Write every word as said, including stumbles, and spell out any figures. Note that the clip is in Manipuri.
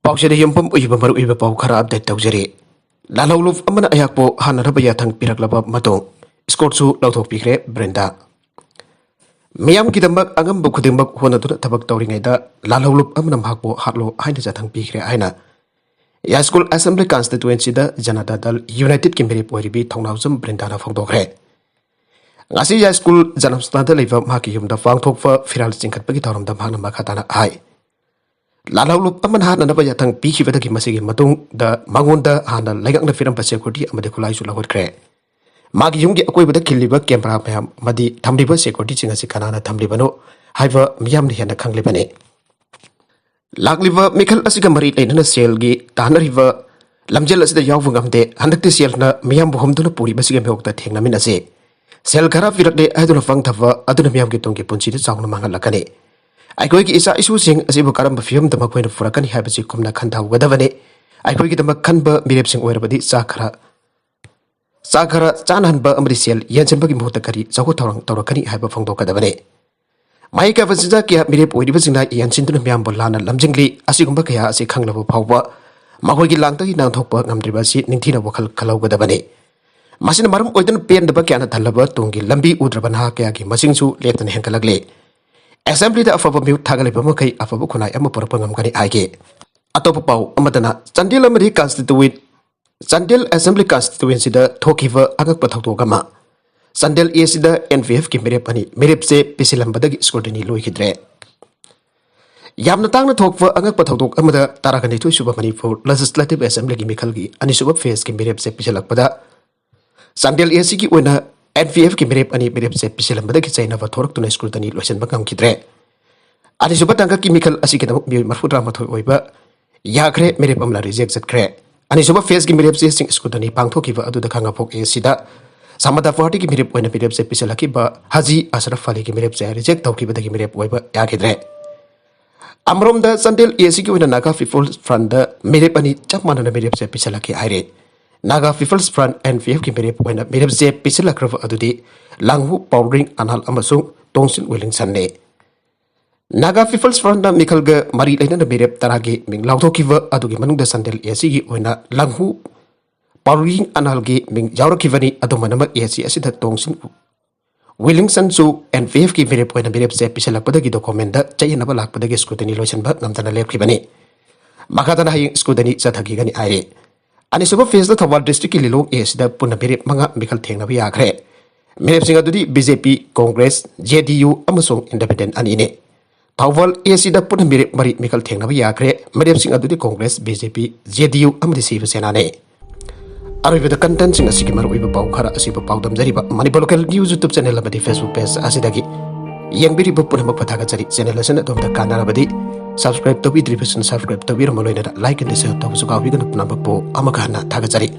ꯄꯥꯎꯆꯦꯗ ꯌꯨꯝꯐꯝ ꯑꯣꯏꯕ ꯃꯔꯨꯑꯣꯏꯕ ꯄꯥꯎ ꯈꯔ ꯑꯞꯗꯦꯠ ꯇꯧꯖꯔꯤ꯫ ꯂꯥꯜꯍꯧꯂꯨꯞ ꯑꯃꯅ ꯑꯩꯍꯥꯛꯄꯨ ꯍꯥꯟꯅꯅꯕ ꯌꯥꯊꯪ ꯄꯤꯔꯛꯂꯕ ꯃꯇꯨꯡ ꯏꯁꯀꯣꯔꯠꯁꯨ ꯂꯧꯊꯣꯛꯄꯤꯈ꯭ꯔꯦ ꯕ꯭ꯔꯤꯟꯗꯥ꯫ ꯃꯤꯌꯥꯝꯒꯤꯗꯃꯛ ꯑꯉꯝꯕ ꯈꯨꯗꯤꯡꯃꯛ ꯍꯣꯠꯅꯗꯨꯅ ꯊꯕꯛ ꯇꯧꯔꯤꯉꯩꯗ ꯂꯥꯜꯍꯧꯂꯨꯞ ꯑꯃꯅ ꯃꯍꯥꯛꯄꯨ ꯍꯥꯠꯂꯣ ꯍꯥꯏꯅ ꯌꯥꯊꯪ ꯄꯤꯈ꯭ꯔꯦ ꯍꯥꯏꯅ ꯌꯥꯏꯁ꯭ꯀꯨꯜ ꯑꯦꯁꯦꯝꯕ꯭ꯂꯤ ꯀꯟꯁꯇꯤꯇ꯭ꯋꯦꯟꯁꯤꯗ ꯖꯅꯇꯥ ꯗꯜ ꯌꯨꯅꯥꯏꯇꯦꯗꯀꯤ ꯃꯤꯔꯦꯞ ꯑꯣꯏꯔꯤꯕꯤ ꯊꯧꯅꯥꯎꯖꯝ ꯕ꯭ꯔꯤꯟꯗꯥꯅ ꯐꯣꯡꯗꯣꯛꯈ꯭ꯔꯦ꯫ ꯉꯁꯤ ꯌꯥꯏꯁ꯭ꯀꯨꯜ ꯖꯅꯝꯁ꯭ꯊꯥꯟꯗ ꯂꯩꯕ ꯃꯍꯥꯛꯀꯤ ꯌꯨꯝꯗ ꯄꯥꯡꯊꯣꯛꯄ ꯐꯤꯔꯥꯜ ꯆꯤꯡꯈꯠꯄꯒꯤ ꯊꯧꯔꯝꯗ ꯃꯍꯥꯛꯅ ꯃꯈꯥ ꯇꯥꯅ ꯍꯥꯏ, ꯂꯥꯜꯍꯧꯂꯨꯞ ꯑꯃꯅ ꯍꯥꯠꯅꯅꯕ ꯌꯥꯊꯪ ꯄꯤꯈꯤꯕꯗꯒꯤ ꯃꯁꯤꯒꯤ ꯃꯇꯨꯡꯗ ꯃꯉꯣꯟꯗ ꯍꯥꯟꯅ ꯂꯩꯉꯥꯛꯅ ꯄꯤꯔꯝꯕ ꯁꯦꯀ꯭ꯌꯨꯔꯤꯇꯤ ꯑꯃꯗꯤ ꯈꯨꯠꯂꯥꯏꯁꯨ ꯂꯧꯈꯠꯈ꯭ꯔꯦ꯫ ꯃꯥꯒꯤ ꯌꯨꯝꯒꯤ ꯑꯀꯣꯏꯕꯗ ꯈꯤꯜꯂꯤꯕ ꯀꯦꯃꯦꯔꯥ ꯃꯌꯥꯝ ꯑꯃꯗꯤ ꯊꯝꯂꯤꯕ ꯁꯦꯀ꯭ꯌꯨꯔꯤꯇꯤꯁꯤꯡ ꯑꯁꯤ ꯀꯅꯥꯅ ꯊꯝꯂꯤꯕꯅꯣ ꯍꯥꯏꯕ ꯃꯤꯌꯥꯝꯅ ꯍꯦꯟꯅ ꯈꯪꯂꯤꯕꯅꯤ꯫ ꯂꯥꯛꯂꯤꯕ ꯃꯤꯈꯜ ꯑꯁꯤꯒ ꯃꯔꯤ ꯂꯩꯅꯅ ꯁꯦꯜꯒꯤ ꯇꯥꯟꯅꯔꯤꯕ ꯂꯝꯖꯦꯜ ꯑꯁꯤꯗ ꯌꯥꯎꯕ ꯉꯝꯗꯦ꯫ ꯍꯟꯗꯛꯇꯤ ꯁꯦꯜꯅ ꯃꯤꯌꯥꯝꯕꯨ ꯍꯨꯝꯗꯨꯅ ꯄꯨꯔꯤꯕꯁꯤꯒꯤ ꯃꯤꯑꯣꯛꯇ ꯊꯦꯡꯅꯃꯤꯟꯅꯁꯤ꯫ ꯁꯦꯜ ꯈꯔ ꯄꯤꯔꯛꯂꯦ ꯍꯥꯏꯗꯨꯅ ꯄꯪꯊꯕ ꯑꯗꯨꯅ ꯃꯤꯌꯥꯝꯒꯤ ꯇꯨꯡꯒꯤ ꯄꯨꯟꯁꯤꯗ ꯆꯥꯎꯅ ꯃꯥꯡꯍꯜꯂꯛꯀꯅꯤ꯫ ꯑꯩꯈꯣꯏꯒꯤ ꯏꯆꯥ ꯏꯁꯨꯁꯤꯡ ꯑꯁꯤꯕꯨ ꯀꯔꯝꯕ ꯐꯤꯕꯝꯗ ꯃꯈꯣꯏꯅ ꯄꯨꯔꯛꯀꯅꯤ ꯍꯥꯏꯕꯁꯤ ꯀꯨꯞꯅ ꯈꯟꯊꯍꯧꯒꯗꯕꯅꯤ꯫ ꯑꯩꯈꯣꯏꯒꯤꯗꯃꯛ ꯈꯟꯕ ꯃꯤꯔꯦꯞꯁꯤꯡ ꯑꯣꯏꯔꯕꯗꯤ ꯆꯥꯛ ꯈꯔ, ꯆꯥꯛ ꯈꯔ ꯆꯥꯅꯍꯟꯕ ꯑꯃꯗꯤ ꯁꯦꯜ ꯌꯦꯟꯁꯤꯟꯕꯒꯤ ꯃꯍꯨꯠꯇ ꯀꯔꯤ ꯆꯥꯎꯈꯠ ꯊꯧꯔꯥꯡ ꯇꯧꯔꯛꯀꯅꯤ ꯍꯥꯏꯕ ꯐꯣꯡꯗꯣꯛꯀꯗꯕꯅꯤ꯫ ꯃꯍꯩ ꯀꯥꯕ ꯆꯤꯟꯖꯥꯛ ꯀꯌꯥ ꯃꯤꯔꯦꯞ ꯑꯣꯏꯔꯤꯕꯁꯤꯡꯅ ꯌꯦꯟꯁꯤꯟꯗꯨꯅ ꯃꯤꯌꯥꯝꯕꯨ ꯂꯥꯟꯅ ꯂꯝꯖꯤꯡꯂꯤ꯫ ꯑꯁꯤꯒꯨꯝꯕ ꯀꯌꯥ ꯑꯁꯤ ꯈꯪꯂꯕ ꯐꯥꯎꯕ ꯃꯈꯣꯏꯒꯤ ꯂꯥꯡꯗꯒꯤ ꯅꯥꯟꯊꯣꯛꯄ ꯉꯝꯗ꯭ꯔꯤꯕ ꯑꯁꯤ ꯅꯤꯡꯊꯤꯅ ꯋꯥꯈꯜ ꯈꯜꯍꯧꯒꯗꯕꯅꯤ꯫ ꯃꯁꯤꯅ ꯃꯔꯝ ꯑꯣꯏꯗꯨꯅ ꯄꯦꯟꯗꯕ ꯀꯌꯥꯅ ꯊꯜꯂꯕ ꯇꯨꯡꯒꯤ ꯂꯝꯕꯤ ꯎꯗ꯭ꯔꯕ ꯅꯍꯥ ꯀꯌꯥꯒꯤ ꯃꯁꯤꯡꯁꯨ ꯂꯦꯞꯇꯅ ꯍꯦꯟꯒꯠꯂꯛꯂꯤ꯫ ꯑꯦꯁꯦꯝꯕ꯭ꯂꯤꯗ ꯑꯐꯕ ꯃꯤꯍꯨꯠ ꯊꯥꯒꯠꯂꯤꯕ ꯃꯈꯩ ꯑꯐꯕ ꯈꯨꯟꯅꯥꯏ ꯑꯃ ꯄꯨꯔꯛꯄ ꯉꯝꯒꯅꯤ ꯍꯥꯏꯈꯤ꯫ ꯑꯇꯣꯞꯄ ꯄꯥꯎ ꯑꯃꯗꯅ ꯆꯥꯟꯗꯦꯜ ꯑꯃꯗꯤ ꯀꯟꯁꯇꯤꯇ꯭ꯌꯨꯋꯦꯟ, ꯆꯥꯟꯗꯦꯜ ꯑꯦꯁꯦꯝꯕ꯭ꯂꯤ ꯀꯟꯁꯇꯤꯇ꯭ꯌꯨꯋꯦꯟꯁꯤꯗ ꯊꯣꯛꯈꯤꯕ ꯑꯉꯛꯄ ꯊꯧꯗꯣꯛ ꯑꯃ꯫ ꯆꯥꯟꯗꯦꯜ ꯑꯦꯁꯤꯗ ꯑꯦꯟ ꯄꯤ ꯑꯦꯐꯀꯤ ꯃꯤꯔꯦꯞ ꯑꯅꯤ ꯃꯤꯔꯦꯞ ꯆꯦ ꯄꯤꯁꯤꯜꯂꯝꯕꯗꯒꯤ ꯁ꯭ꯀ꯭ꯔꯨꯇꯤꯅꯤ ꯂꯣꯏꯈꯤꯗ꯭ꯔꯦ꯫ ꯌꯥꯝꯅ ꯇꯥꯡꯅ ꯊꯣꯛꯄ ꯑꯉꯛꯄ ꯊꯧꯗꯣꯛ ꯑꯃꯗ ꯇꯔꯥꯅꯤꯊꯣꯏ ꯁꯨꯕ ꯃꯅꯤꯄꯨꯔ ꯂꯦꯖꯤꯁꯂꯦꯇꯤꯚ ꯑꯦꯁꯦꯝꯕ꯭ꯂꯤꯒꯤ ꯃꯤꯈꯜꯒꯤ ꯑꯅꯤꯁꯨꯕ ꯐꯦꯖꯀꯤ ꯃꯤꯔꯦꯞ ꯆꯦ ꯄꯤꯁꯤꯜꯂꯛꯄꯗ ꯆꯥꯟꯗꯦꯜ ꯑꯦꯁꯤꯒꯤ ꯑꯣꯏꯅ ꯑꯦꯟ ꯄꯤ ꯑꯦꯐꯀꯤ ꯃꯤꯔꯦꯞ ꯑꯅꯤ ꯃꯤꯔꯦꯞ ꯆꯦ ꯄꯤꯁꯤꯜꯂꯝꯕꯗꯒꯤ ꯆꯩꯅꯕ ꯊꯣꯔꯛꯇꯨꯅ ꯁ꯭ꯀ꯭ꯔꯨꯇꯤꯅꯤ ꯂꯣꯏꯁꯤꯟꯕ ꯉꯝꯈꯤꯗ꯭ꯔꯦ꯫ ꯑꯅꯤꯁꯨꯕ ꯇꯥꯡꯀꯛꯀꯤ ꯃꯤꯈꯜ ꯑꯁꯤꯒꯤꯗꯃꯛ ꯃꯤꯑꯣꯏ ꯃꯔꯤꯐꯨꯇꯔꯥꯃꯥꯊꯣꯏ ꯑꯣꯏꯕ ꯌꯥꯈ꯭ꯔꯦ, ꯃꯤꯔꯦꯞ ꯑꯃꯅ ꯔꯤꯖꯦꯛ ꯆꯠꯈ꯭ꯔꯦ꯫ ꯑꯅꯤꯁꯨꯕ ꯐꯦꯖꯀꯤ ꯃꯤꯔꯦꯞ ꯆꯦꯁꯤꯡ ꯁ꯭ꯀ꯭ꯔꯨꯇꯤꯅꯤ ꯄꯥꯡꯊꯣꯛꯈꯤꯕ ꯑꯗꯨꯗ ꯈꯥꯉꯕꯣꯛ ꯑꯦꯁꯤꯗ ꯁꯃꯥꯗꯥ ꯄꯥꯔꯇꯤꯒꯤ ꯃꯤꯔꯦꯞ ꯑꯣꯏꯅ ꯃꯤꯔꯦꯞ ꯆꯦ ꯄꯤꯁꯤꯜꯂꯛꯈꯤꯕ ꯍꯥꯖꯤ ꯑꯁꯔꯐ ꯑꯂꯤꯒꯤ ꯃꯤꯔꯦꯞ ꯆꯦ ꯔꯤꯖꯦꯛ ꯇꯧꯈꯤꯕꯗꯒꯤ ꯃꯤꯔꯦꯞ ꯑꯣꯏꯕ ꯌꯥꯈꯤꯗ꯭ꯔꯦ꯫ ꯑꯃꯔꯣꯝꯗ ꯆꯥꯟꯗꯦꯜ ꯑꯦꯁꯤꯒꯤ ꯑꯣꯏꯅ ꯅꯥꯒꯥ ꯄꯤꯄꯜꯁ ꯐ꯭ꯔꯟꯗ ꯃꯤꯔꯦꯞ ꯑꯅꯤ ꯆꯞ ꯃꯥꯟꯅꯅ ꯃꯤꯔꯦꯞ ꯆꯦ ꯄꯤꯁꯤꯜꯂꯛꯈꯤ ꯍꯥꯏꯔꯦ꯫ Naga people's front, N P ꯑꯦꯐꯀꯤ ꯃꯤꯔꯦꯞ ꯑꯣꯏꯅ ꯃꯤꯔꯦꯞ ꯆꯦ ꯄꯤꯁꯤꯜꯂꯛꯈ꯭ꯔꯕ ꯑꯗꯨꯗꯤ ꯂꯥꯡꯍꯨ ꯄꯥꯎꯔꯤꯡ ꯑꯅꯥꯜ ꯑꯃꯁꯨꯡ ꯇꯣꯡꯁꯤꯟ ꯋꯤꯂꯤꯡꯁꯟꯅꯤ꯫ Naga People's Frontꯅ ꯃꯤꯈꯜꯒ ꯃꯔꯤ ꯂꯩꯅꯅ ꯃꯤꯔꯦꯞ ꯇꯔꯥꯒꯤ ꯃꯤꯡ ꯂꯥꯎꯊꯣꯛꯈꯤꯕ ꯑꯗꯨꯒꯤ ꯃꯅꯨꯡꯗ ꯆꯥꯟꯗꯦꯜ ACꯒꯤ ꯑꯣꯏꯅ ꯂꯪꯍꯨ ꯄꯥꯎꯔꯤꯡ ꯑꯅꯥꯜꯒꯤ ꯃꯤꯡ ꯌꯥꯎꯔꯛꯈꯤꯕꯅꯤ꯫ ꯑꯗꯨꯝ ꯑꯣꯏꯅꯃꯛ AC ꯑꯁꯤꯗ ꯇꯣꯡꯁꯤꯟ ꯋꯤꯂꯤꯡꯁꯟꯁꯨ NPFꯀꯤ ꯃꯤꯔꯦꯞ ꯑꯣꯏꯅ ꯃꯤꯔꯦꯞꯁꯦ ꯄꯤꯁꯤꯜꯂꯛꯄꯗꯒꯤ documentꯗ ꯆꯌꯦꯠꯅꯕ ꯂꯥꯛꯄꯗꯒꯤ scrutiny ꯂꯣꯏꯁꯤꯟꯕ ꯉꯝꯗꯅ ꯂꯦꯞꯈꯤꯕꯅꯤ꯫ ꯃꯈꯥ ꯇꯥꯅ ꯍꯌꯦꯡ scrutiny ꯆꯠꯊꯈꯤꯒꯅꯤ ꯍꯥꯏꯔꯤ꯫ ꯑꯅꯤꯁꯨꯕ phaseꯇ ꯊꯧꯕꯥꯜ districtꯀꯤ ꯂꯤꯂꯣꯡ ACꯗ ꯄꯨꯟꯅ ꯃꯤꯔꯦꯞ ꯃꯉꯥ ꯃꯤꯈꯜ ꯊꯦꯡꯅꯕ ꯌꯥꯈ꯭ꯔꯦ꯫ ꯃꯤꯔꯦꯞꯁꯤꯡ ꯑꯗꯨꯗꯤ BJP, Congress, JDU ꯑꯃꯁꯨꯡ independent ꯑꯅꯤꯅꯤ꯫ ꯊꯧꯕꯥꯜ ACꯗ ꯄꯨꯟꯅ ꯃꯤꯔꯦꯞ ꯃꯔꯤ ꯃꯤꯈꯜ ꯊꯦꯡꯅꯕ ꯌꯥꯈ꯭ꯔꯦ꯫ ꯃꯤꯔꯦꯞꯁꯤꯡ ꯑꯗꯨꯗꯤ Congress, BJP, JDU ꯑꯃꯗꯤ ꯁꯤꯕ ꯁꯦꯅꯥꯅꯤ꯫ ꯑꯔꯣꯏꯕꯗ contentꯁꯤꯡ ꯑꯁꯤꯒꯤ ꯃꯔꯨꯑꯣꯏꯕ ꯄꯥꯎ ꯈꯔ ꯑꯁꯤꯕꯨ ꯄꯥꯎꯗꯝꯖꯔꯤꯕ Manipur local news YouTube channel ꯑꯃꯗꯤ Facebook page ꯑꯁꯤꯗꯒꯤ ꯌꯦꯡꯕꯤꯔꯤꯕ ꯄꯨꯝꯅꯃꯛꯄꯨ ꯊꯥꯒꯠꯆꯔꯤ꯫ Channel ꯑꯁꯤꯅ ꯑꯗꯣꯝꯗ ꯀꯥꯟꯅꯔꯕꯗꯤ subscribe ꯇꯧꯕꯤꯗ꯭ꯔꯤꯕꯁꯤꯡ subscribe ꯇꯧꯕꯤꯔꯝꯕ ꯂꯣꯏꯅꯅ like and share ꯇꯧꯕꯁꯨ ꯀꯥꯎꯕꯤꯒꯅꯨ꯫ ꯄꯨꯝꯅꯃꯛꯄꯨ ꯑꯃꯨꯛꯀ ꯍꯟꯅ ꯊꯥꯒꯠꯆꯔꯤ꯫